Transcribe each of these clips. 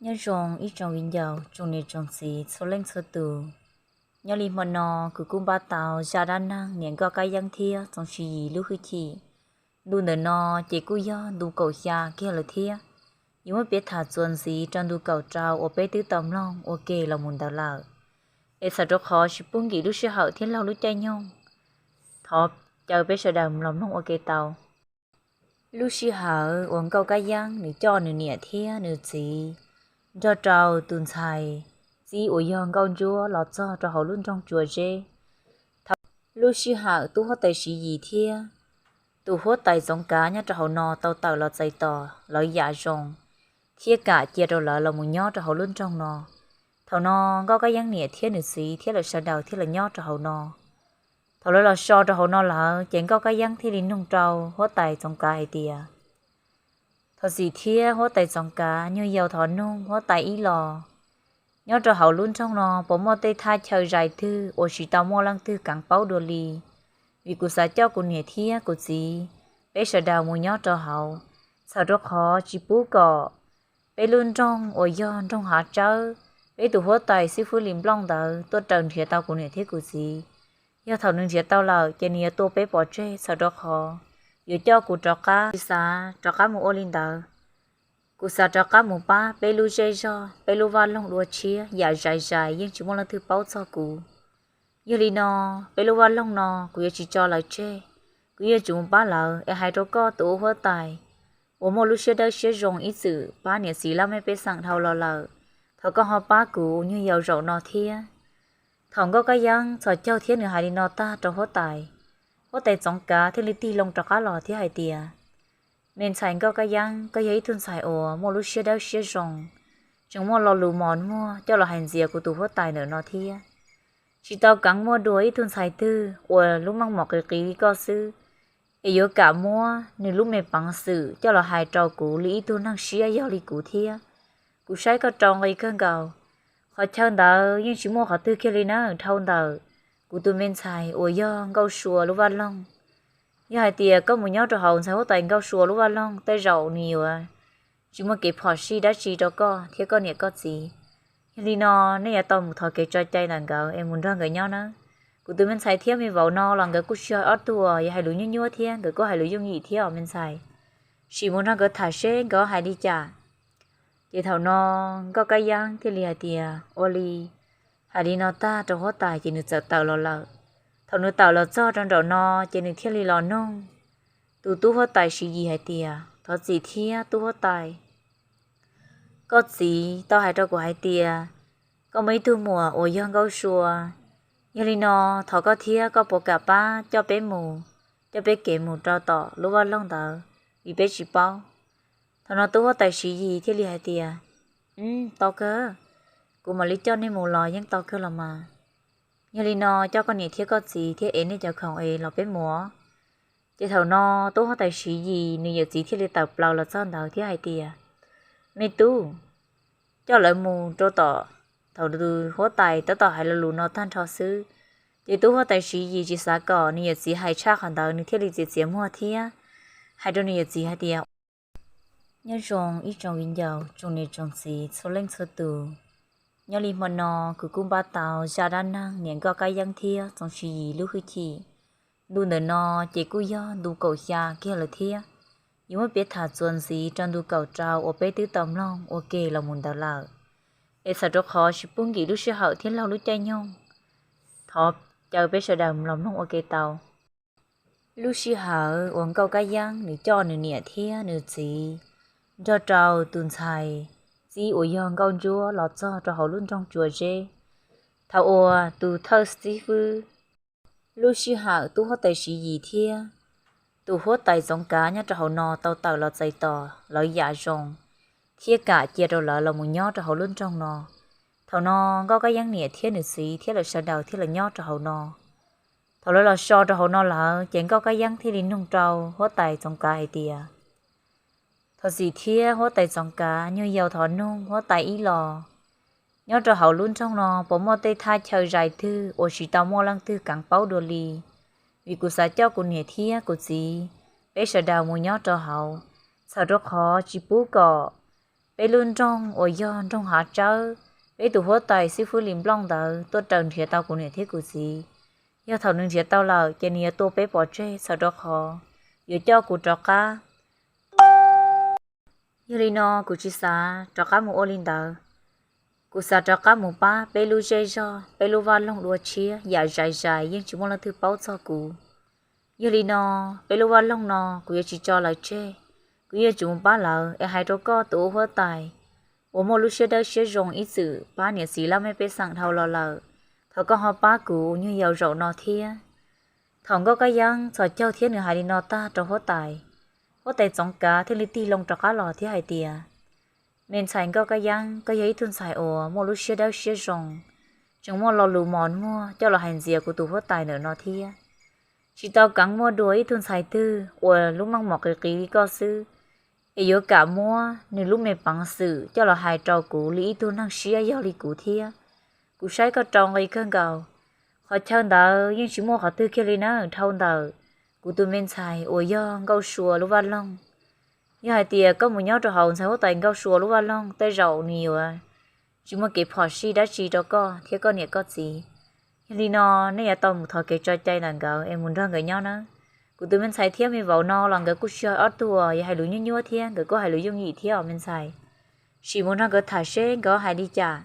Nyob zoo ib tsoom viv ncaus tsoom niam tsoom txiv txhua leej txhua tus. Nyob li hmo no kuv kuj npaj tau zaj dab neeg niam nkauj kab yeeb thiab txoov Siv Yis lub hwj chim. Ntu ntawm no ces kuj yog ntu kaum xya kiag lawm thiab. Yuav muab piav tham txuas ntxiv rau ntu kaum rau uas peb twb tau mloog ua ke los mus ntawd lawm. Es txhawm rau qhov tsis pub nkim lub sij hawm thiab laug lub caij nyoog, thov caw peb sawv daws los mloog ua ke tau. Lub sij hawm uas nkauj kab yeeb nws coj nws niam thiab nws txiv nrog rau tus ntxhais txib uas yog nkauj ntsuab los txog rau hauv lub nroog Tsua Zeb. Thaum lub sij hawm tub huab tais Siv Yis thiab tus huab tais Txoov Kav nyob rau hauv no tau tawm los txais tos lawv yam zoo thiab kam cia rau lawv los mus nyob rau hauv lub nroog no. Thaum no nkauj kab yeeb niam thiab nws txiv thiab lawv sawv daws thiaj los nyob rau hauv no. Thaum lawv los so rau hauv no lawm ces nkauj kab yeeb thiaj li nug rau huab tais Txoov Kav hais tias, thov txim thiab huab tais Txoov Kav, nyuag yaus thov nug huab tais ib los, nyob rau hauv lub nroog no puas muaj tej thaj chaw zais twg uas tsis tau muaj leej twg keev paub dua li? Vim kuv xav coj kuv niam thiab kuv txiv peb sawv daws mus nyob rau hauv, txhawm rau qhov tsis pub kom peb lub nroog uas yog nroog Hav Tsawb, peb tus huab tais xib fwb Lis Nplooj ntawd tuaj raws nrhiav tau kuv niam thiab kuv txiv. Yog thaum nws nrhiav tau lawm ces nws yuav tua peb pov tseg, txhawm rau qhov yuav coj kuv rov qab, xav rov qab mus ua li ntawd. Kuv xav rov qab mus pab peb lub zej zog, peb lub vaj loog dua tshiab, yam zais zais yeej tsis muaj leej twg paub txog kuv. Yog li no, peb lub vaj loog no kuv yuav tsis tso lawv tseg, kuv yuav tsum mus pab lawv. Es hais rau koj tus ua huab tais uas muaj lub siab dawb siab zoo ib txwm pab niam txiv laj mej pej xeem dhau los lawm, thov koj ho pab kuv nyuag yaus zaum no thiab. Thaum nkauj kab yeeb txhos caug thiab nws hais li no tag rau huab tais, huab tais Txoov Kav thiaj li tig loo rov qab los thiab hais tias, me ntxhais nkauj kab yeeb, koj yog ib tug ntxhais uas muaj lub siab dawb siab zoo, tseem muaj lo lus mos muag coj los hais ntxias kuv tus huab tais ntawm no thiab. Tsis tau keev muaj dua ib tug ntxhais twg uas lub meej mom qis qis li koj xwb es yuav kam muab nws lub me peev xwm coj los hais rau kuv li ib tug neeg siab yog li kuv thiab. Kuv saib koj rau nqi kawg nkaus. Qhov chaw ntawd yeej tsis muaj qhov twg kiag li na, dhau ntawm kuv tus me ntxhais uas yog Nkauj Sua lub vaj loog. Yog hais tias koj mus nyob rau hauv ntxhais huab tais Nkauj Sua lub vaj loog, tej zaum nws yuav tsis muaj kev phom sij dab tsi rau koj thiab koj niam koj txiv. Yog li no, nej yuav tau mus thov kev tso cai ntawm nkawd es mus nrog nkawd nyob nawb. Kuv tus me ntxhais thiab me vauv no los nkawd kuj tsis yog ob tug uas yuav hais lus nyuaj nyuaj thiab, nkawd kuj hais lus yooj yim thiab os me ntxhais. Sim mus nrog nkawd tham seb nkawd hais li cas. Ces thaum no Nkauj Kab Yeeb thiaj li hais tias, ua li. Hais li no tag rau huab tais ces nws txawm tawm los lawm. Thaum nws tawm los txog rau nraum no ces nws thiaj li los nug tus tub huab tais Siv Yis hais tias, thov txim thiab tub huab tais, koj txiv tau hais rau kuv hais tias koj muaj ib tug muam uas yog Nkauj Sua. Yog li no, thov koj thiab koj puas kam pab coj peb mus, coj peb kev mus rau tom lub vaj loog ntawd, vim peb tsis paub. Thaum no tub huab tais Siv Yis thiaj li hais tias, tau kawg, kuv mam li coj nej mus los yeej tau kawg los mas. Yog li no, coj koj niam thiab koj txiv thiab ev nej cov khoom es los peb mus. Ces thaum no tub huab tais Siv Yis nws yawm txiv thiaj li tawm plaws los txog ntawd thiab hais tias, me tub, coj lawv mus rau tom. Thaum tus huab tais tab tom hais lo lus no tag nrho xwb, ces tub huab tais Siv Yis tsis xav kom nws yawm txiv hais tshaj qhov ntawd, nws thiaj li txiav txiav muag thiab hais rau nws yawm txiv hais tias, nyob zoo ib tsoom viv ncaus tsoom niam tsoom txiv txhua leej txhua tus. Nyob li hmo no kuv kuj npaj tau zaj dab neeg niam Nkauj Kab Yeeb thiab txoov Siv Yis lub hwj chim. Ntu ntawm no ces kuj yog ntu kaum xya kiag lawm thiab. Yuav muab piav tham txuas ntxiv rau ntu kaum rau uas peb twb tau mloog ua ke los mus ntawd lawm. Es txhawm rau qhov tsis pub nkim lub sij hawm thiab laug lub caij nyoog, thov caw peb sawv daws los mloog ua ke tau. Lub sij hawm uas Nkauj Kab Yeeb nws coj nws niam thiab nws txiv nrog rau tus ntxhais txib uas yog Nkauj Ntsuab los txog rau hauv lub nroog Tsua Zeb. Thaum uas tus thawj xib fwb, lub sij hawm tub huab tais Siv Yis thiab tus huab tais Txoov Kav nyob rau hauv no tau tawm los txais tos lawv yam zoo thiab kam cia rau lawv los mus nyob rau hauv lub nroog no. Thaum no Nkauj Kab Yeeb niam thiab nws txiv thiab lawv sawv daws thiaj los nyob rau hauv no. Thaum lawv los so rau hauv no lawm ces Nkauj Kab Yeeb thiaj li nug rau huab tais Txoov Kav hais tias, thov txim thiab huab tais Txoov Kav, nyuag yaus thov nug huab tais ib los, nyob rau hauv lub nroog no puas muaj tej thaj chaw zais twg uas tsis tau muaj leej twg keev paub dua li? Vim kuv xav coj kuv niam thiab kuv txiv peb sawv daws mus nyob rau hauv, txhawm rau qhov tsis pub kom peb lub nroog uas yog nroog Hav Tsawb, peb tus huab tais xib fwb Lis Nplooj ntawd tuaj raws nrhiav tau kuv niam thiab kuv txiv. Yog thaum nws nrhiav tau lawm ces nws yuav tua peb pov tseg txhawm rau qhov yuav coj kuv rov qab. Yog li no kuv tsis xav rov qab mus ua li ntawd. Kuv xav rov qab mus pab peb lub zej zog, peb lub vaj loog dua tshiab yam zais zais yeej tsis muaj leej twg paub txog kuv. Yog li no, peb lub vaj loog no kuv yuav tsis tso lawv tseg, kuv yuav tsum mus pab lawv. Es hais rau koj tus ua huab tais uas muaj lub siab dawb siab zoo ib txwm pab niam txiv laj mej pej xeem dhau los lawm, thov koj ho pab kuv nyuag yaus zaum no thiab. Thaum Nkauj Kab Yeeb txhos caug thiab nws hais li no tag rau huab tais, huab tais Txoov Kav thiaj li tig loo rov qab los thiab hais tias, me ntxhais Nkauj Kab Yeeb, koj yog ib tug ntxhais uas muaj lub siab dawb siab zoo, tseem muaj lo lus mos muag coj los hais ntxias kuv tus huab tais ntawm no thiab. Tsis tau keev muaj dua ib tug ntxhais twg uas lub meej mom qis qis li koj xwb es yuav kam muab nws lub me peev xwm coj los hais rau kuv li ib tug neeg siab yog li kuv thiab. Kuv saib koj rau nqi kawg nkaus. Qhov chaw ntawd yeej tsis muaj qhov twg kiag li na, dhau ntawm kuv tus me ntxhais uas yog Nkauj Sua lub vaj loog. Yog hais tias koj mus nyob rau hauv ntxhais huab tais Nkauj Sua lub vaj loog, tej zaum nws yuav tsis muaj kev phom sij dab tsi rau koj thiab koj niam koj txiv. Yog li no, nej yuav tau mus thov kev tso cai ntawm nkawd es mus nrog nkawd nyob nawb. Kuv tus me ntxhais thiab me vauv no los nkawd kuj tsis yog ob tug uas yuav hais lus nyuaj nyuaj thiab, nkawd kuj hais lus yooj yim thiab os me ntxhais. Sim mus nrog nkawd tham seb nkawd hais li cas.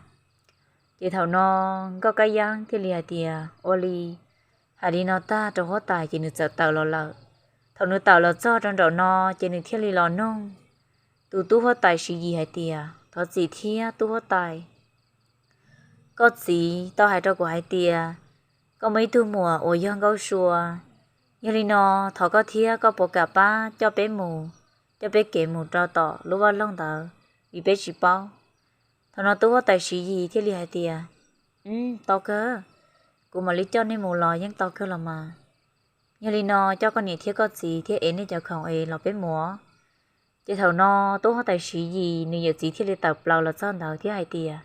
Ces thaum no Nkauj Kab Yeeb thiaj li hais tias, ua li. Hais li no tag rau huab tais ces nws txawm tawm los lawm. Thaum nws tawm los txog rau nraum no ces nws thiaj li los nug tus tub huab tais Siv Yis hais tias, thov txim thiab tub huab tais, koj txiv tau hais rau kuv hais tias koj muaj ib tug muam uas yog Nkauj Sua. Yog li no, thov koj thiab koj puas kam pab coj peb mus, coj peb kev mus rau tom lub vaj loog ntawd, vim peb tsis paub. Thaum no tub huab tais Siv Yis thiaj li hais tias, tau kawg, kuv mam li coj nej mus los yeej tau kawg los mas. Yog li no coj koj niam thiab koj txiv thiab ev nej cov khoom es los peb mus. Ces thaum no tub huab tais Siv Yis nws yawm txiv thiaj li tawm plaws los txog ntawd thiab hais tias,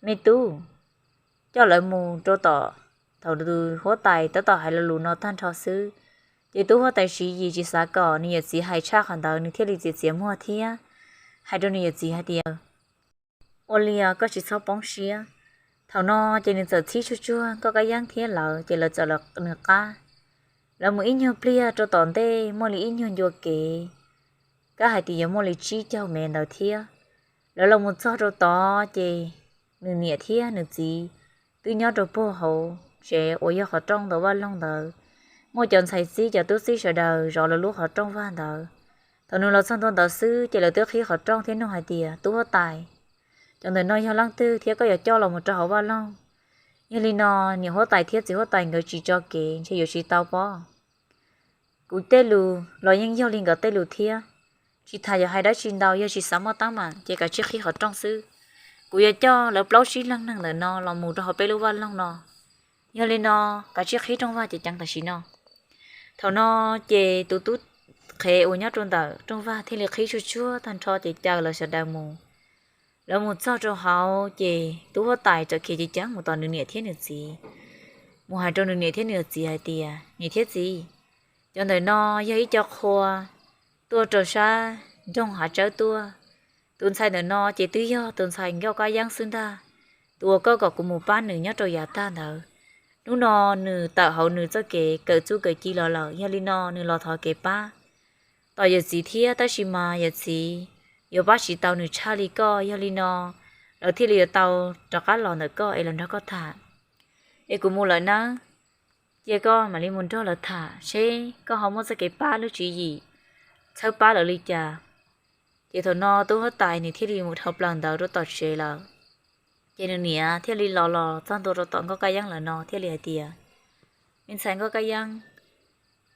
me tub, coj lawv mus rau tom. Thaum tus huab tais tab tom hais lo lus no tag nrho xwb, ces tub huab tais Siv Yis tsis xav kom nws yawm txiv hais tshaj qhov ntawd, nws thiaj li txiav txiav muag thiab hais rau nws yawm txiv hais tias, ua li os, koj tsis txhob poob siab. Thaum no ces nws txawm txhib tsuag tsuag Nkauj Kab Yeeb thiab lawv, ces lawv txawm los nws qab. Lawv mus ib nyuag pliag rau tom ntej muaj li ib nyuag ncua kev, kab hais tias yuav muaj li tsib caug mev ntawd thiab. Lawv los mus txog rau tod ces nws niam thiab nws txiv twb nyob rau puag hauv tsev uas yog qhov rooj ntawm vaj loog ntawd. Muaj cov ntxhais txib cov tub txib sawv daws zov lawv lub qhov rooj vag ntawd. Thaum nws los txog ntua ntawd xwb ces lawv twb qhib qhov rooj thiab nug hais tias, tub huab tais, cov ntawm no yog leej twg thiab koj yuav coj los mus rau hauv vaj loog? Yog li no, niam huab tais thiab txiv huab tais nkawd tsis tso kev ntshe yuav tsis tau pob. Kuv tej lus los yeej yog li nkawd tej lus thiab. Tsis tas yuav hais dab tsi ntau, yog tsis xav muaj teeb meem ces kav tsij qhib qhov rooj xwb. Kuv yuav coj lawv plaub tsib leeg neeg ntawm no los mus rau hauv peb lub vaj loog no. Yog li no, kav tsij qhib rooj vag ceev ceev tam sim no. Thaum no ces tus tub qhev uas nyob rau ntawm rooj vag thiaj li qhib tsuag tsuag tag nrho ces caw lawv sawv daws mus. Lawv mus txog rau hauv ces tub huab tais txawm khiav ceev ceev mus tom nws niam thiab nws txiv, mus hais rau nws niam thiab nws txiv hais tias, niam thiab txiv, cov ntawm no yog ib co qhua tuaj rau sab nroog Hav Tsawb tuaj. Tus ntxhais ntawm no ces twb yog tus ntxhais Nkauj Kab Yeeb xwb ntag, tus uas koj kom kuv mus pab nws nyob rau yav tag ntawd. Hnub no nws tawm hauv nws txoj kev kawm txuj kawm ci los lawm, yog li no nws los thov kev pab tom yawm txiv thiab, tab sis mas yawm txiv yuav pab tsis tau nws tshaj li koj, yog li no lawv thiaj li yuav tau rov qab los ntawm koj es los nrog koj tham. Es kuv mus lawm nawb, cia koj mam li mus nrog lawv tham seb koj ho muaj txoj kev pab lub tswv yim txhawb pab lawv li cas. Ces thaum no tub huab tais nws thiaj li mus dhau plaws ntawd rau tom tsev lawm. Ces nws niam thiaj li los los txog ntua rau tom Nkauj Kab Yeeb lawm no thiaj li hais tias, me ntxhais Nkauj Kab Yeeb,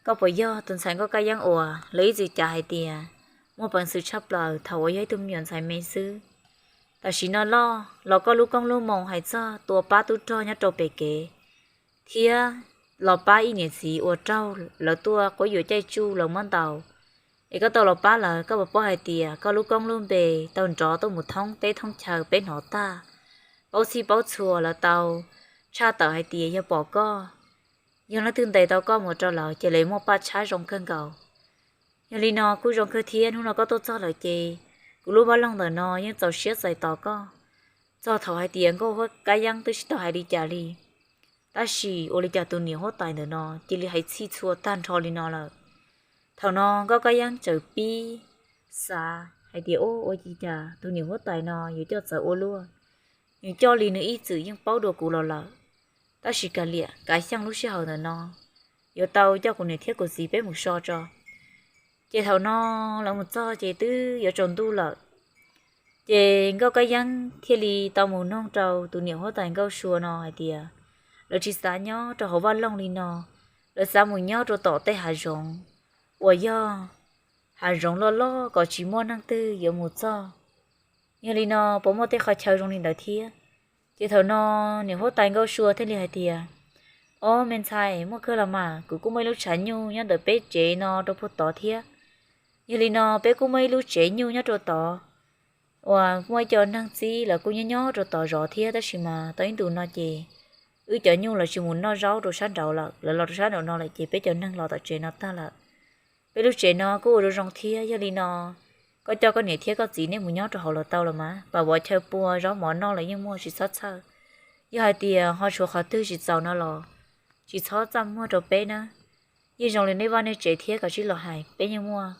koj puas yog tus ntxhais Nkauj Kab Yeeb uas lawv ib txwm cav hais tias muaj peev xwm tshaj plaws thaum uas yog ib tug me nyuam ntxhais me xwb? Tam sim no loj los koj lub koob lub moo hais txog tua pab tub rog nyob rau pem kev thiab los pab ib niam txiv uas raug lawv tuaj quab yuam caij tsuj lawv muab ntaus, es koj tau los pab lawv, koj puas paub hais tias koj lub koob lub npe tau nrov tuaj mus thoob teb thoob chaw peb hnov tag, paub txhij paub txhua lawv tau tshaj tawm hais tias yog pom koj, yog leej twg ntes tau koj mus rau lawv ces lawv muaj paj tshab zoo kawg nkaus. Yog li no kuj zoo kawg thiab, hnub no koj tuaj txog lawm ces kuv lub vaj loog ntawm no yeej txaus siab txais tos koj. Txog thaum hais tias Nkauj Kab Yeeb twb tsis tau hais li cas li, tab sis ua li cas tus niam huab tais ntawm no cia li hais txhij txhua tag nrho li no lawm. Thaum no Nkauj Kab Yeeb txawm pib xav hais tias, Ua, ua li cas tus niam huab tais no yuav coj txawv ua luaj? Nws coj li nws ib txwm yeej paub dua kuv los lawm, tab sis kav liam, kav xyeej lub sij hawm ntawm no yuav tau coj kuv niam thiab kuv txiv peb mus so tso. Ces thaum no lawv mus txog ces twb yuav tsaus ntuj lawm. Ces Nkauj Kab Yeeb thiaj li tau mus noog rau tus niam huab tais Nkauj Sua no hais tias, lawv tsis xav nyob rau hauv vaj loog li no, lawv xav mus nyob rau tom tej hav zoov uas yog hav zoov loj loj kom tsis muaj neeg twg yuav mus txog. Yog li no puas muaj tej qhov chaw zoo li ntawd thiab? Ces thaum no niam huab tais Nkauj Sua thiaj li hais tias, Ob, me ntxhais, muaj kawg los mas, kuv kuj muaj ib lub tshav nyuj nyob ntawm peb tsev no rau puag tod thiab. Yog li no peb kuj muaj ib lub tsev nyuj nyob rau tod uas muaj ib co neeg txib lawv kuj nyob nyob rau tod zov thiab, tab sis mas tau ib ntus no ces wb cov nyuj lawv tsis mus noj zaub rau sab nraud lawm, lawv los rau sab nraum no lawm ces peb cov neeg los tom tsev no tag lawm. Peb lub tsev no kuj ua zoo zoo thiab, yog li no koj coj koj niam thiab koj txiv nej mus nyob rau hauv los tau los mas, pam vov chaw pua zaub mov noj los yeej muaj, tsis txhob txhawj. Yog hais tias ho tshuav qhov twg tsis txaus no los tsis txhob txaj muag rau peb na. Yeej zoo li nej vaj nej tsev thiab, koj cia li los hais, peb yeej muaj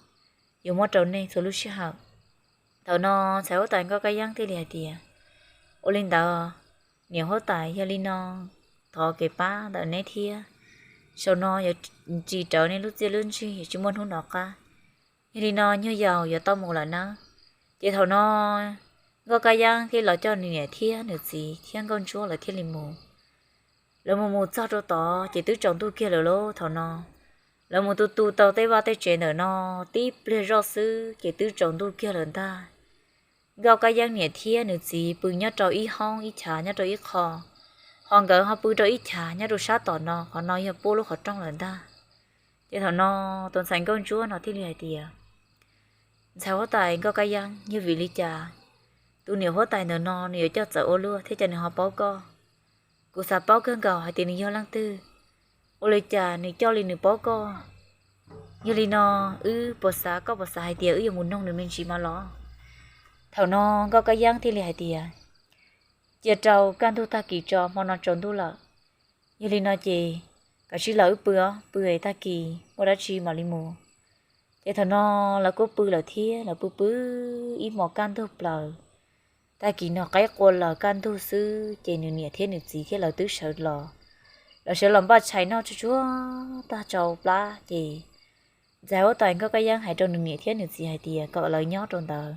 yuav muab rau nej txhua lub sij hawm. Thaum no ntxhais huab tais Nkauj Kab Yeeb thiaj li hais tias, Ua li ntawd, niam huab tais, yog li no thov kev pab ntawm neb thiab, zaum no yuav tsis rawv nej lub txiaj lub ntsig, tsis muaj hnub no qab. Yog li no nyuag yaus yuav tau mus lawm nawb. Ces thaum no Nkauj Kab Yeeb thiaj los coj nws niam thiab nws txiv thiab Nkauj Ntsuab lawv thiaj li mus. Lawv mus mus txog rau tod ces twb tsaus ntuj kiag lawm lauj. Thaum no lawv mus tu tu tau tej vaj tej tsev ntawm no tib pliag zoj xwb ces twb tsaus ntuj kiag lawm ntag. Nkauj Kab Yeeb niam thiab nws txiv pw nyob rau ib hoob ib chav nyob rau ib qho, ho nkawd ho pw rau ib chav nyob rau sab tom no, qhov no yog puab lub qhov rooj lawm ntag. Ces thaum no tus ntxhais Nkauj Ntsuab no thiaj li hais tias, Ntxhais huab tais Nkauj Kab Yeeb, yog vim li cas tus niam huab tais ntawm no nws yuav coj txawv ua luaj thiab cas nws ho paub koj? Kuv xav paub kawg nkaus hais tias nws yog leej twg, ua li cas nws coj li nws paub koj. Yog li no wb puas xav, koj puas xav hais tias wb yuav mus noog nws me ntsis mas los? Thaum no Nkauj Kab Yeeb thiaj li hais tias, Cia rau kaj ntug tag kis tso, hmo no tsaus ntuj lawm. Yog li no ces kav tsij los wb pw os, pw tag kis muaj dab tsi mam li mus. Ces thaum no lawv kuj pw lawm thiab, lawv pw pw ib hmos kaj ntug plaws. Tag kis no qaib qua los kaj ntug xwb ces nws niam thiab nws txiv thiab lawv twb sawv los. Lawv sawv los npaj tshais noj tsuag tsuag tag tsau plab ces ntxhais huab tais Nkauj Kab Yeeb hais rau nws niam thiab nws txiv hais tias kom lawv nyob rau ntawd,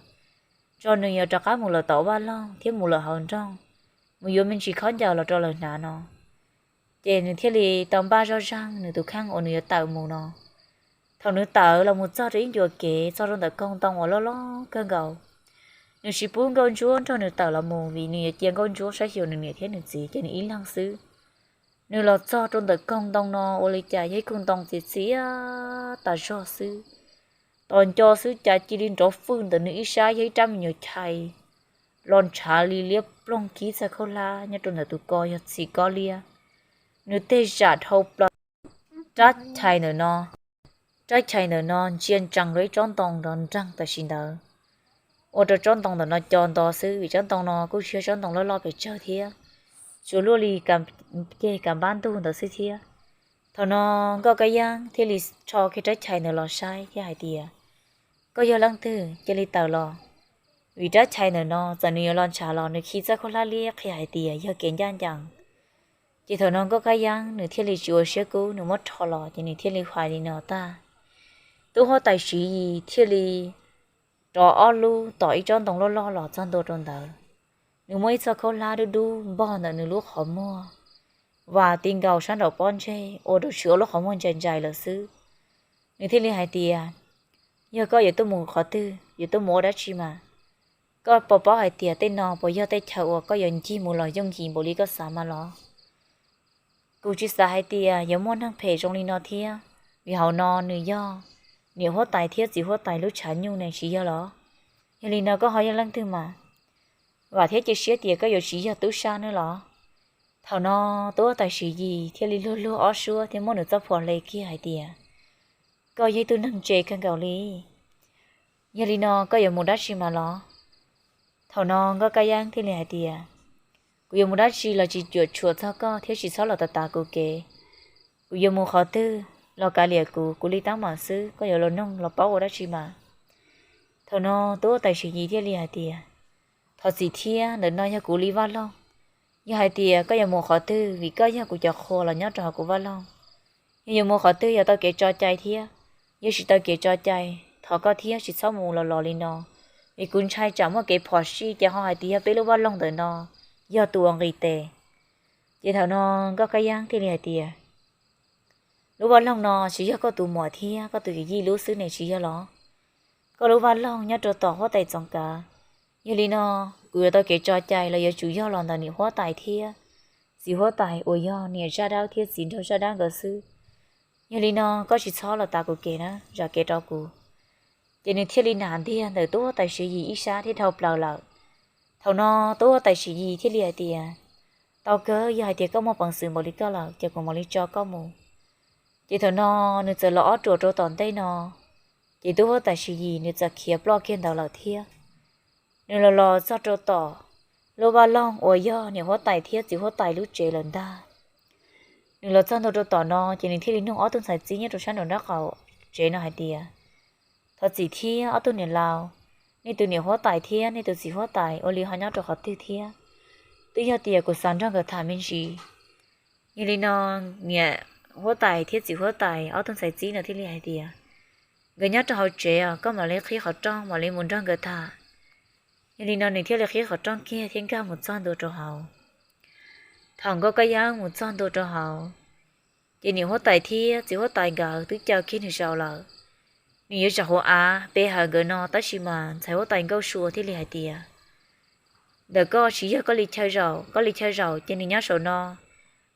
tso nws yuav rov qab mus lawm tom vaj loog thiab mus lawm hauv nroog, mus yuav me ntsis khaub ncaws los rau lawv hnav no. Ces nws thiaj li tau npaj zoj zeeg nws tus kheej uas nws yuav tawm mus no. Thaum nws tawm los mus txog rau ib ncua kev txog rau ntawm koog ntoo uas loj loj kawg nkaus, nws tsis pub Nkauj Ntsuab nrog nws tawm los mus vim nws yuav cia Nkauj Ntsuab saib xyuas nws niam thiab nws txiv ces nws ib leeg xwb. Nws los txog rau ntawm koog ntoo no ua li cas yog ib koog ntoo txias txias tas zog xwb. Tos nco xwb cas cia li nrov fwj ntawm nws ib sab yog ib rab me nyuam chais los ntshav li liab ploog kib txoj khaub hlab nyob rau ntawm tus ko yog txhim kob liab. Nws tej zam dhau plaws rab chais ntawm no. Rab chais ntawm no ntsia ntsees rau ib tsob ntoo nrov nreeg tam sim ntawd, ua rau tsob ntoo ntawm no co nto xwb vim tsob ntoo no kuj tsis yog tsob ntoo loj loj pes tsawg thiab, tsuas luaj li ceg kav npab ntug ntawd xwb thiab. Thaum no Nkauj Kab Yeeb thiaj li rho kiag rab chais ntawd los saib thiab hais tias, Koj yog leej twg cia li tawm los? Vim rab chais ntawm no txawm nws yuav los ntshav los nws khi txoj khaub hlab liab qhia hais tias yog kev ncaj ncees. Ces thaum no Nkauj Kab Yeeb nws thiaj li tsis ua siab kub, nws muab rho los ces nws thiaj li hais li no tag. Tub huab tais Siv Yis thiaj li rov ob lub tom ib tsob ntoo loj loj los txog ntua rau ntawd. Nws muab ib txoj khaub hlab dub dub npog ntawm nws lub qhov muag, vas ti nkaus sab nraum pob ntseg ua rau tsis ua lub qhov muag ntsais ntsais lawm xwb. Nws thiaj li hais tias, Yog koj yuav tuaj mus qhov twg, yuav tuaj mus ua dab tsi mas? Koj puas paub hais tias tej no puas yog tej chaw uas koj yuav ncig mus los yooj yim npaum li koj xav mas los? Kuv tsis xav hais tias yuav muaj neeg phem zoo li no thiab, vim hauv no nws yog niam huab tais thiab txiv huab tais lub tshav nyuj ne, tsis yog los? Yog li no koj ho yog leej twg mas? Vam thiab cia siab tias koj yuav tsis yog tub sab nawb los? Thaum no tub huab tais Siv Yis thiaj li luag luag ob suab thiab muab nws txoj phuam hle kiag hais tias, Koj yog ib tug neeg ntse kawg nkaus li. Yog li no koj yuav mus dab tsi mas los? Thaum no Nkauj Kab Yeeb thiaj li hais tias, kuv yuav mus dab tsi los tsis cuam tshuam txog koj thiab tsis txhob los tav tav kuv kev. Kuv yuav mus qhov twg los kav liam kuv, kuv li teeb meem xwb, koj yuav los noog los paub ua dab tsi mas? Thaum no tub huab tais Siv Yis thiaj li hais tias, thov txim thiab, ntawm no yog kuv li vaj loog. Yog hais tias koj yuav mus qhov twg, vim koj yog kuv cov qhua los nyob rau hauv kuv vaj loog, yog yuav mus qhov twg yog tau kev tso cai thiab, yog tsis tau kev tso cai, thov koj thiab tsis txhob mus los los li no, vim kuv ntshai tsam muaj kev phom sij ces ho hais tias yog peb lub vaj loog ntawm no yog tus uas nqis tes. Ces thaum no Nkauj Kab Yeeb thiaj li hais tias, lub vaj loog no tsis yog koj tus muam thiab koj tus yij lub xwb ne, tsis yog los? Koj lub vaj loog nyob rau tom huab tais Txoov Kav. Yog li no kuv yuav tau kev tso cai los yuav tsum yog los ntawm niam huab tais thiab txiv huab tais uas yog niam zaj dawb thiab txiv nraug zaj dawb nkawd xwb. Yog li no koj tsis txhob los tav kuv kev na, zam kev rau kuv. Ces nws thiaj li nam ntiag ntawm tub huab tais Siv Yis ib sab thiab dhau plaws lawm. Thaum no tub huab tais Siv Yis thiaj li hais tias, tau kawg, yog hais tias koj muaj peev xwm npaum li koj lawm ces kuv mam li tso koj mus. Ces thaum no nws txawm los ob ruam rau tom ntej no, ces tub huab tais Siv Yis nws txawm khiav ploj kiag ntawd lawm thiab. Nws los los txog rau tom lub vaj loog uas yog niam huab tais thiab txiv huab tais lub tsev lawm ntag. Nws los txog ntua rau tom no ces nws thiaj li nug ob tug ntxhais txib nyob rau sab nraum nraub qaum tsev no hais tias, thov txim thiab ob tug niam laus, nej tus niam huab tais thiab nej tus txiv huab tais ua li ho nyob rau qhov twg thiab? Twb yog tias kuv xav nrog nkawd tham me ntsis. Yog li no niam huab tais thiab txiv huab tais ob tug ntxhais txib no thiaj li hais tias, nkawd nyob rau hauv tsev os, koj mam li qhib qhov rooj mam li mus nrog nkawd tham. Yog li no nws thiaj li qhib qhov rooj kiag thiab nkag mus txog ntua rau hauv. Thaum Nkauj Kab Yeeb mus txog ntua rau hauv, ces niam huab tais thiab txiv huab tais nkawd twb caw kiag nws zaum lawm. Nws yuav tsam hauv av pe hawm nkawd no tab sis mas ntxhais huab tais Nkauj Sua thiaj li hais tias, ntawm koj tsis yog koj li chaw zaum, koj li chaw zaum ces nws nyob saum no.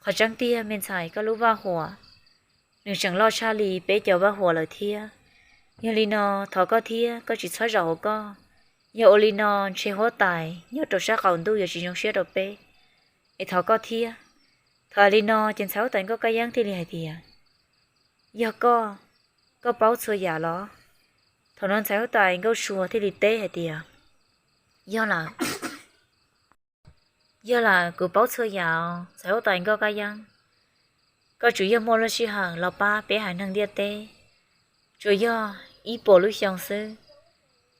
Qhov tseeb tiag me ntxhais, koj lub vaj huam nws tseem loj tshaj li peb cov vaj huam lawm thiab. Yog li no thov koj thiab koj tsis txhob zaum hauv koj. Yog ua li no ntshe huab tais nyob rau sab qaum ntuj yuav tsis zoo siab rau peb. Es thov koj thiab. Thaum hais li no ces ntxhais huab tais Nkauj Kab Yeeb thiaj li hais tias, yog koj, koj paub txhua yam los? Thaum no ntxhais huab tais Nkauj Sua thiaj li teb hais tias, yog lawm, yog lawm, kuv paub txhua yam os ntxhais huab tais Nkauj Kab Yeeb. Koj tsuas yog muaj lub sij hawm los pab peb haiv neeg ntiaj teb tsuas yog ib puas lub xyoo xwb,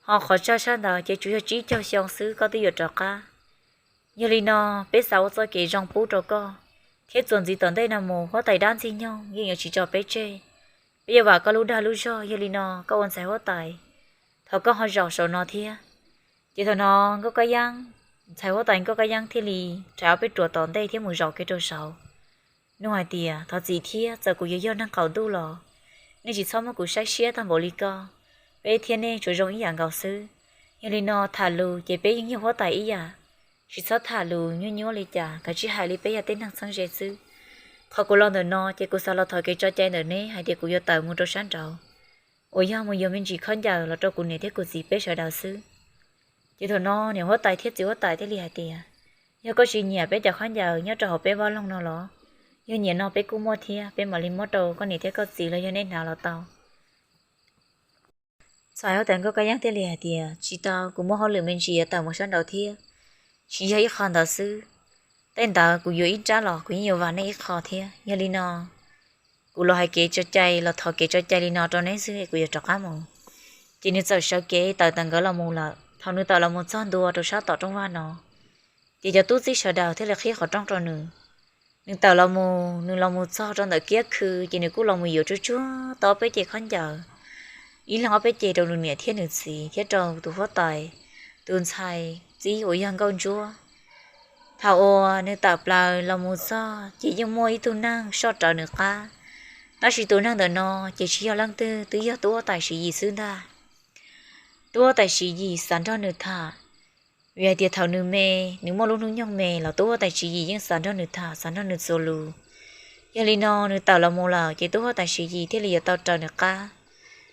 ho qhov tshaj sab ntawd ces tsuas yog tsib caug xyoo xwb koj twb yuav rov qab. Yog li no peb xav ua txoj kev zoo pub rau koj, thiab txuas ntxiv tom ntej no mus huab tais dab Ntxwg Nyoog yeej yuav tsis tso peb tseg. Peb yuav vam koj lub dag lub zog, yog li no koj ua ntxhais huab tais, thov koj ho zaum saum no thiab. Ces thaum no Nkauj Kab Yeeb, ntxhais huab tais Nkauj Kab Yeeb thiaj li rhais ob peb ruam tom ntej thiab mus zaum kiag rau saud. Nug hais tias, thov txim thiab, txawm kuv yuav yog neeg qaum ntuj los nej tsis txhob muab kuv saib siab tag npaum li ko. Peb thiab nej tsuas zoo ib yam nkaus xwb. Yog li no tham lus ces peb yeej yog huab tais ib yam, tsis txhob tham lus nyuaj nyuaj li cas, kav tsij hais li peb yog tej neeg txheeb ze xwb. Qhov kuv los ntawm no ces kuv xav los thov kev tso cai ntawm neb hais tias kuv yuav tawm mus rau sab nraud uas yog mus yuav me ntsis khaub ncaws los rau kuv niam thiab kuv txiv peb sawv daws xwb. Ces thaum no niam huab tais thiab txiv huab tais thiaj li hais tias, yog koj tsis nyiam peb cov khaub ncaws nyob rau hauv peb vaj loog no los? Yog nyiam no peb kuj muaj thiab, peb mam li muab rau koj niam thiab koj txiv los yog nej hnav los tau. Ntxhais huab tais Nkauj Kab Yeeb thiaj li hais tias, tsis tau, kuv muaj hauj lwm me ntsis yuav tawm mus sab nraud thiab, tsis yog ib qho ntawd xwb. Tej ntawd kuv yuav ib nrab los kuv yeej yuav vam nej ib qho thiab. Yog li no kuv los hais kev tso cai los thov kev tso cai li no rau neb xwb kuv yuav rov qab mus. Ces nws txawm sawv kev tawm ntawm nkawd los mus lawm. Thaum nws tawm los mus txog ntua rau sab tom rooj vag no, ces cov tub txib sawv daws thiaj li qhib qhov rooj rau nws. Nws tawm los mus, nws los mus txog rau ntawm kiab khw ces nws kuj los mus yuav tsuag tsuag tau ob peb ce khaub ncaws, ib leeg ob peb ce rau nws niam thiab nws txiv thiab rau tus huab tais, tus ntxhais txib uas yog Nkauj Ntsuab. Thaum uas nws tawm plaws los mus txog ces yeej muaj ib tug neeg soj rawv nws qab, tab sis tus neeg ntawm no ces tsis yog leej twg, twb yog tub huab tais Siv Yis xwb ntag. Tub huab tais Siv Yis xav nrog nws tham, vim hais tias thaum nws me, nws muaj lub hnub nyoog me los tub huab tais Siv Yis yeej xav nrog nws tham, xav nrog nws txuas lus. Yog li no nws tawm los mus lawm ces tub huab tais Siv Yis thiaj li yuav tau raws nws qab.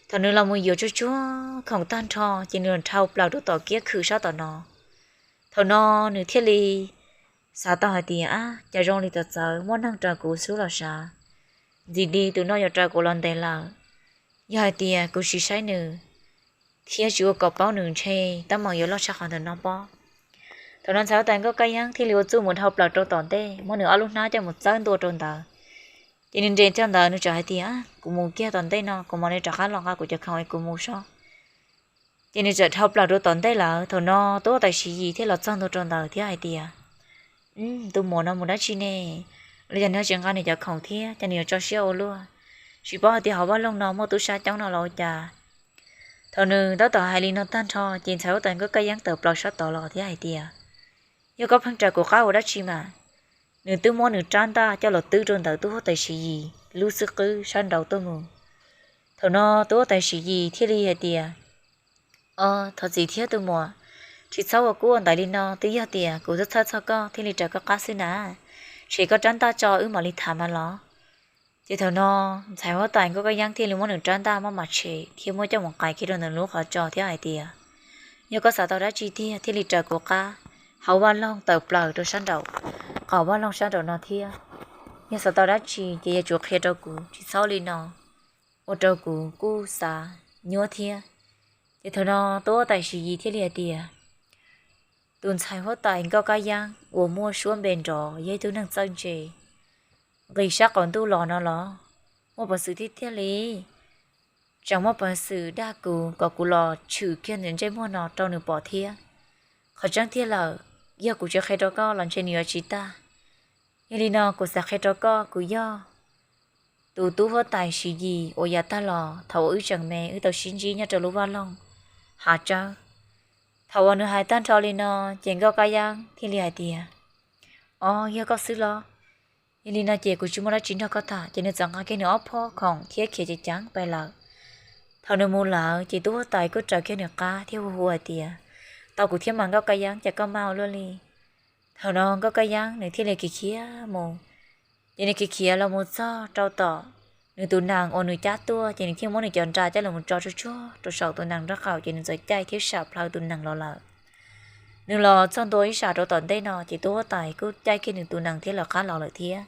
Thaum nws los mus yuav tsuag tsuag khoom tag nrho ces nws los dhau plaws rau tom kiab khw sab tom no. Thaum no nws thiaj li xav tau hais tias, ab, cas zoo li txawv txawv, muaj neeg raws kuv xwb los sav. Ntxim li tus no yuav raws kuv los ntev lawm. Yog hais tias kuv tsis saib nws, thiab tsis ua kom paub nws ntshe teeb meem yuav loj tshaj qhov ntawm no pob. Thaum no ntxhais huab tais Nkauj Kab Yeeb thiaj li ua txuj mus dhau plaws rau tom ntej, muab nws ob lub hnab coj mus txawb ntua rau ntawd. Ces nws nres txog ntawd nws txawm hais tias, Kuv mus kiag tom ntej no, kuv mam li rov qab los nqa kuv cov khoom es kuv mus sob. Ces nws txawm dhau plaws rau tom ntej lawm. Thaum no tub huab tais Siv Yis thiaj los txog ntua rau ntawd thiab hais tias, Tus muam no mus dab tsi ne? Ua li cas nws tsis nqa nws cov khoom thiab, cas nws yuav tso siab ua luaj? Tsis paub hais tias hauv vaj loog no muaj tub sab coob no los ua cas? Thaum nws tab tom hais li no tag nrho ces ntxhais huab tais Nkauj Kab Yeeb tawm plaws sab tod los thiab hais tias, Yog koj pheej raws kuv qab ua dab tsi mas? Nws twb muab nws rab ntaj coj los twb rau ntawm tub huab tais Siv Yis lub xub qwb sab nraud tuaj mus. Thaum no tub huab tais Siv Yis thiaj li hais tias, Thov txim thiab tus muam, tsis txhob ua kub ua ntaiv li no, twb yog tias kuv txhawj txhawj txog koj thiaj li raws koj qab xwb na. Tshem koj rab ntaj tso wb mam li tham mas los. Ces thaum no ntxhais huab tais Nkauj Kab Yeeb thiaj li muab nws rab ntaj maj mam tshem thiab muab coj mus qais kiag rau ntawm lub qhov tsos thiab hais tias, Yog koj xav tau dab tsi tiag thiaj li raws kuv qab, hauv vaj loog tawm plaws rau sab nraum, qhov vaj loog sab nraum no thiab. Yog xav tau dab tsi ces yuav tsum qhia rau kuv, tsis txhob li no, ua rau kuv kuj xav nyuab thiab. Ces thaum no tub huab tais Siv Yis thiaj li hais tias, Tus ntxhais huab tais Nkauj Kab Yeeb uas muaj suab npe nrov yog ib tug neeg txawj ntse, nqis sab qaum ntuj los no los muaj peev xwm thiab tiag li. Tseem muaj peev xwm dag kuv kom kuv los tshwm kiag nws ntsej muag no rau nws pom thiab. Qhov tseeb tiag lawm, yog kuv tsis qhia rau koj los ntshe nws yuav tsis tag. Yog li no kuv xav qhia rau koj, kuv yog tus tub huab tais Siv Yis uas yav tag los thaum uas wb tseem me wb tau sib ntsib nyob rau lub vaj loog hav tsawb. Thaum uas nws hais tag nrho li no, ces Nkauj Kab Yeeb thiaj li hais tias, Ob, yog koj xwb los? Yog li no ces kuv tsis muaj dab tsi nrog koj tham. Ces nws txawm nqa kiag nws ob phob khoom thiab khiav ceev ceev pais lawm. Thaum nws mus lawm ces tub huab tais kuj raws kiag nws qab thiab hu hu hais tias, Tau kuv thiab mas Nkauj Kab Yeeb, cas koj maj ua luaj li? Thaum no Nkauj Kab Yeeb nws thiaj li khiav khiav mus. Ces nws khiav khiav los mus txog rau tom nws tus nees uas nws cab tuaj, ces nws thiaj muab nws cov nra coj los tso tsuag tsuag rau saum tus nees nraub qaum, ces nws txawm caij thiab sam plhaw tus nees los lawm. Nws los txog ntua ib sab rau tom ntej no ces tub huab tais kuj caij kiag nws tus nees thiab lawv qab los lawm thiab.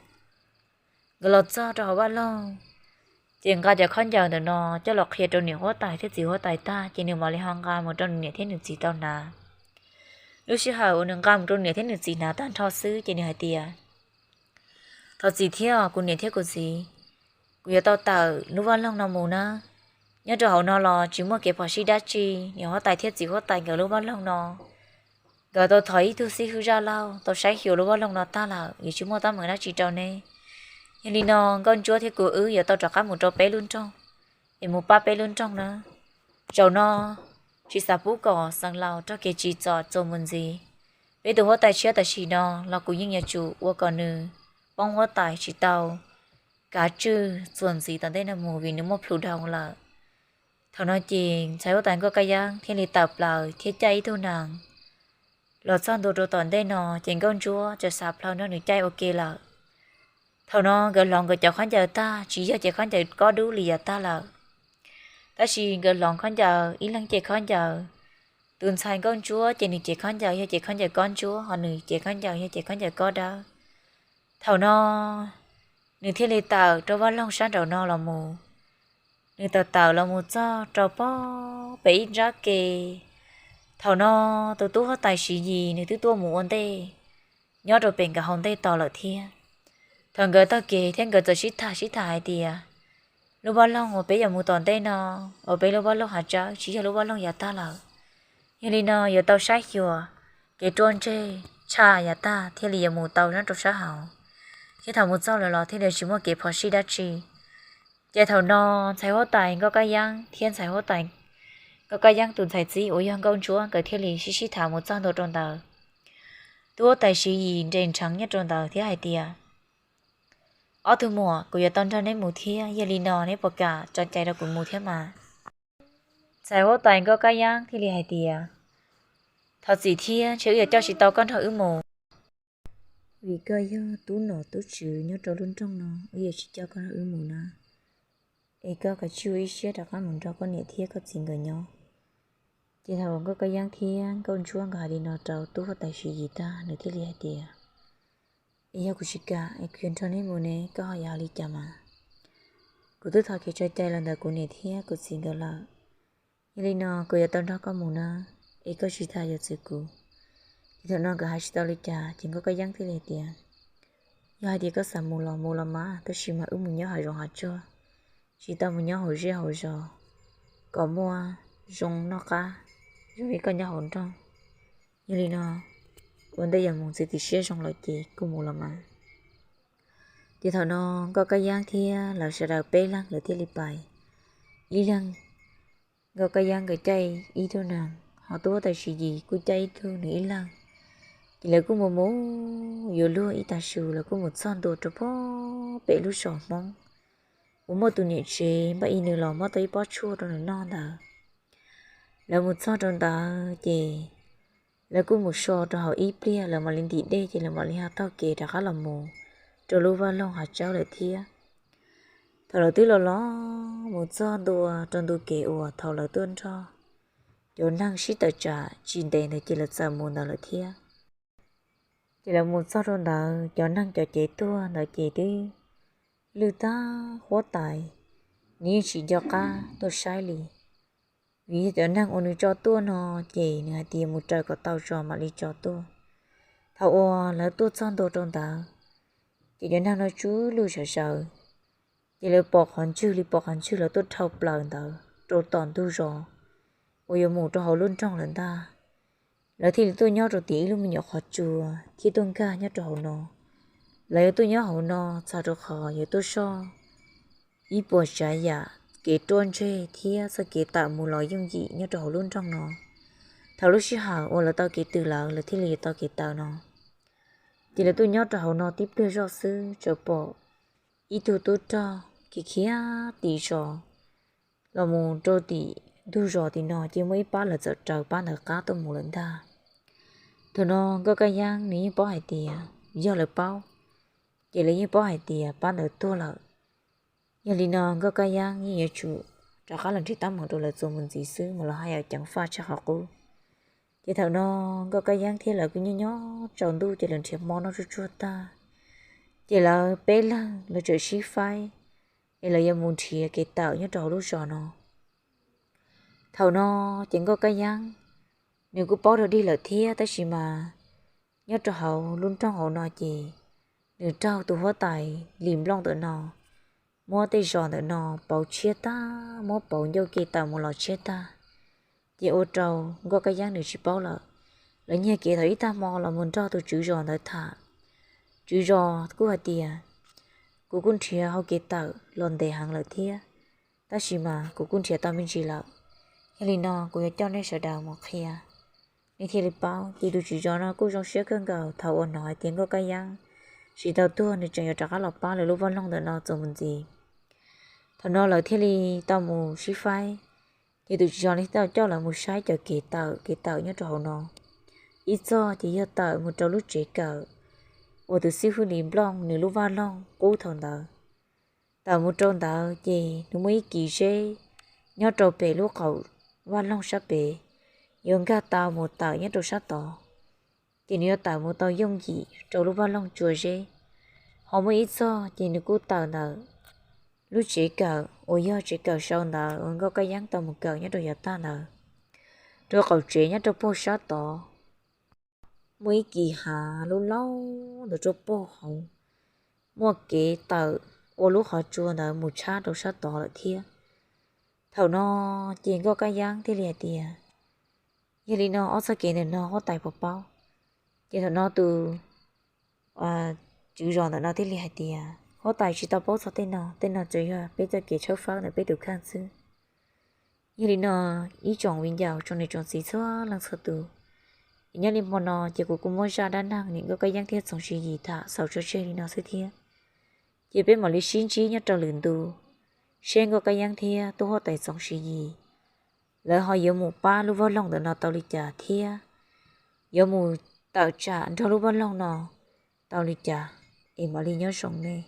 Nkawd los txog rau hauv vaj loog, ces nqa cov khaub ncaws ntawm no coj los qhia rau niam huab tais thiab txiv huab tais tag, ces nws mam li ho nqa mus rau nws niam thiab nws txiv tau hnav. Lub sij hawm uas nws nqa mus rau niam thiab nws txiv hnav tag nrho xwb ces nws hais tias, Thov txim thiab kuv niam thiab kuv txiv, kuv yuav tau tawm lub vaj loog no mus na. Nyob rau hauv no los tsis muaj kev phom sij dab tsi, niam huab tais thiab txiv huab tais nkawd lub vaj loog no, nkawd tau thov ib tug xib hwb zaj laug tau saib xyuas lub vaj loog no tag lawm, yuav tsis muaj teeb meem dab tsi rau neb. Yog li no Nkauj Ntsuab thiab kuv wb yuav tau rov qab mus rau peb lub nroog, es mus pab peb lub nroog na. Zaum no tsis xav pub kom xeev laus raug kev tsim txom txuas mus ntxiv. Peb tus huab tais tshiab tam sim no los kuv yeej yuav tsum ua kom nws poob huab tais tsis tau kav tswj txuas ntxiv tom ntej no mus vim nws muaj plhus dhau lawm. Thaum no ces ntxhais huab tais Nkauj Kab Yeeb thiaj li tawm plaws thiab caij ib tug nees los txog ntua rau tom ntej no, ces Nkauj Ntsuab txawm xav plhaw nrog nws caij ua ke lawm. Thaum no nkawd hloov nkawd cov khaub ncaws tag, tsis yog ces khaub ncaws kob dub li yav tag lawm, tab sis nkawd hloov khaub ncaws ib leeg cev khaub ncaws. Tus ntxhais Nkauj Ntsuab ces nws cev khaub ncaws yog cev khaub ncaws kob ntsuab, ho nws cev khaub ncaws yog cev khaub ncaws kob dawb. Thaum no nws thiaj li tawm rau vaj loog sab nraum no los mus. Nws tawm tawm los mus txog rau pog pem ib nrab ke. Thaum no tus tub huab tais Siv Yis nws twb tuaj mus ua ntej nyob rau pem nkawd hauv ntej tos lawm thiab. Thaum nkawd taug kev thiab nkawd txawm sib tham sib tham hais tias, lub vaj loog uas peb yuav mus tom ntej no, uas peb lub vaj loog hav tsawb tsis yog lub vaj loog yav tag lawm. Yog li no yuav tau saib xyuas kev ruaj ntseg tshaj yav tag thiaj li yuav mus tau nyob rau sab hauv, thiab thaum mus txog lawm los thiaj li tsis muaj kev phom sij dab tsi. Ces thaum no ntxhais huab tais Nkauj Kab Yeeb thiab ntxhais huab tais Nkauj Kab Yeeb tus ntxhais txib uas yog Nkauj Ntsuab nkawd thiaj li sib sib tham mus txog ntua rau ntawd. Tub huab tais Siv Yis nres nrheev nyob rau ntawd thiab hais tias, ob tug muam, kuv yuav tau nrog neb mus thiab, yog li no neb puas kam tso cai rau kuv mus thiab mas? Ntxhais huab tais Nkauj Kab Yeeb thiaj li hais tias, thov txim thiab, ntshe wb yuav coj tsis tau koj nrog wb mus, vim koj yog tub nom tub tswv nyob rau lub nroog no, wb yuav tsis coj koj nrog wb mus na. Es koj kav tsij ua ib siab rov qab mus nrog koj niam thiab koj txiv nkawd nyob. Ces thaum Nkauj Kab Yeeb thiab Nkauj Ntsuab nkawd hais li no rau tub huab tais Siv Yis tag, nws thiaj li hais tias, es yog kuv tsis kam es kuv yuav nrog neb mus ne, koj ho yuav hais li cas mas? Kuv twb thov kev tso cai los ntawm kuv niam thiab kuv txiv nkawd lawm. Yog li no kuv yuav tau nrog koj mus na, es koj tsis tas yuav txwv kuv. Ces thaum no nkawd hais tsis tau li cas ces Nkauj Kab Yeeb thiaj li hais tias, yog hais tias koj xav mus los mus los mas, tab sis mas wb mus nyob hav zoov hav tsuag, tsis tau mus nyob hauv zej hauv zos kom muaj zoo noj qab zoo li koj nyob hauv nroog. Yog li no ua ntej yuav mus txiav txim siab zoo los ces kuj mus los mas. Ces thaum no Nkauj Kab Yeeb thiab lawv sawv daws peb leeg lawv thiaj li pais. Ib leeg Nkauj Kab Yeeb nkawd caij ib tug nees, ho tub huab tais Siv Yis kuj caij ib tug nws ib leeg. Ces lawv kuj mus mus yuav luag ib tag su, lawv kuj mus txog ntua rau pem lub zos Hmoob uas muaj tus niam tsev npaj ib nws los muab tau ib pob tshuaj rau nws noj ntawd. Lawv mus txog rau ntawd ces lawv kuj mus so rau hauv ib pliag, lawv mam li ntim dej ces lawv mam li ho taug kev rov qab los mus rau lub vaj loog hav tsawb lawm thiab. Thaum lawv twb los los mus txog ntua rau ntu kev uas thaum lawv tuaj nrog cov neeg sib tawm tsam tsis ntev ntawd ces lawv txawm mus ntawd lawm thiab. Ces lawv mus txog rau ntawd cov neeg cov cev tuag ntawd ces twb lwj tag, huab tais nws yeej tsis nco qab tuaj saib li. Vim yog cov neeg uas nws tso tuaj no ces nws hais tias mus raws kom tau tso mam li tso tuaj. Thaum uas lawv tuaj txog ntua rau ntawd ces cov neeg no tsw lwj sawv sawv, ces lawv pom qhov ntswg li pom qhov ntswg lawv tuaj dhau plaws ntawd rau tom ntug zos uas yuav mus rau hauv lub nroog lawm ntag. Lawv thiaj li tuaj nyob rau tim ib lub me nyuam qhov tsua thiab tuaj nkag nyob rau hauv no. Lawv yuav tuaj nyob hauv no txog rau qhov yuav tuaj soj ib puas tsav yam kev ruaj ntseg thiab txoj kev tawm mus los yooj yim nyob rau hauv lub nroog no. Thaum lub sij hawm uas lawv tau kev tws lawv, lawv thiaj li yuav tau kev tawm no. Ces lawv tuaj nyob rau hauv no tib pliag zoj xwb txawm pom ib tug tub rog khiav khiav tim zos los mus rau tim ntug zos tim no, ces muaj ib pab lawv txawm raws pab ntawd qab tuaj mus lawm ntag. Thaum no Nkauj Kab Yeeb nws yeej paub hais tias yog lawv paub, ces lawv yeej paub hais tias pab ntawd tuag lawm. Yog li no Nkauj Kab Yeeb yeej yuav tsum rov qab los nrhiav teeb meem rau lawv txuas mus ntxiv xwb mas los haj yam ceev faj tshaj qhov qub. Ces thaum no Nkauj Kab Yeeb thiab lawv kuj nyob nyob tsaus ntuj ces lawv nrhiav hmo noj tsuj tsuag tag, ces lawv peb leeg lawv txawm sib faib es lawv yuav mus nrhiav kev tawm nyob rau hauv lub zos no. Thaum no ces Nkauj Kab Yeeb nws kuj paub dog dig lawm thiab, tab sis mas nyob rau hauv lub nroog hauv no ces nws raug tus huab tais Lis Nplooj ntawm no muab tej zos ntawm no pauv tshiab tag, muab pauv ncauj ke tawm mus los tshiab tag. Ces ua rau Nkauj Kab Yeeb nws tsis paub lawm. Lawv nyiag kev thaum ib tag hmo los mus nrog tus tswv zos ntawd tham. Tswv zos kuj hais tias, kuv kuj nrhiav hau kev tawm los ntev heev lawm thiab, tab sis mas kuv kuj nrhiav tau me ntsis lawm. Yog li no kuv yuav coj nej sawv daws mus qhia, nej thiaj li paub. Ces tus tswv zos no kuj zoo siab kawg nkaus thaum uas hnov hais tias Nkauj Kab Yeeb tsis tau tuag, nws tseem yuav rov qab los pab lawv lub vaj loog ntawm no txuas mus ntxiv. Thaum no lawv thiaj li tau mus sib faib, ces tus tswv zos thiaj tau coj lawv mus saib cov kev tawm, kev tawm nyob rau hauv no. Ib txoj ces yog tawm mus rau lub tsev kawm uas tus xib hwb Lis Nplooj nws lub vaj loog qub thaum ntawd. Tawm mus rau ntawd ces nws muaj ib kis zeb nyob rau pem lub qaum vaj loog sab pem, yuav nkag tau mus tawm nyob rau sab tod, ces nws yuav tawm mus tau yooj yim rau lub vaj loog tsua zeb. Ho muaj ib txoj ces nws kuj tawm ntawm lub tsev kawm uas yog tsev kawm sau ntawd uas Nkauj Kab Yeeb tau mus kawm nyob rau yav tag ntawd, rau qaum tsev nyob rau puag sab tod. Muaj ib kis hav lub laub ntawd rau puag hauv, muaj kev tawm ua lub qhov tsua ntawd mus tshab rau sab tod lawm thiab. Thaum no ces Nkauj Kab Yeeb thiaj li hais tias, yog li no ob txoj kev ntawm no huab tais puas paub? Ces thaum no tus tswv zos ntawm no thiaj li hais tias, huab tais tsis tau paub txog tej no, tej no tsuas yog peb txoj kev tshawb fawb ntawm peb tus kheej xwb. Yog li no ib tsoom viv ncaus tsoom niam tsoom txiv txhua leej txhua tus, es nyob li hmo no ces kuv kuj muab zaj dab neeg niam Nkauj Kab Yeeb thiab Txoov Siv Yis tham xaus tso tseg li no xwb thiab. Ces peb mam li sib ntsib nyob rau lwm ntu, seb Nkauj Kab Yeeb thiab tub huab tais Txoov Siv Yis lawv ho yuav mus pab lub vaj loog ntawm no tau li cas thiab yuav mus tawm tsam nrog lub vaj loog no tau li cas, es mam li nyob zoo nej.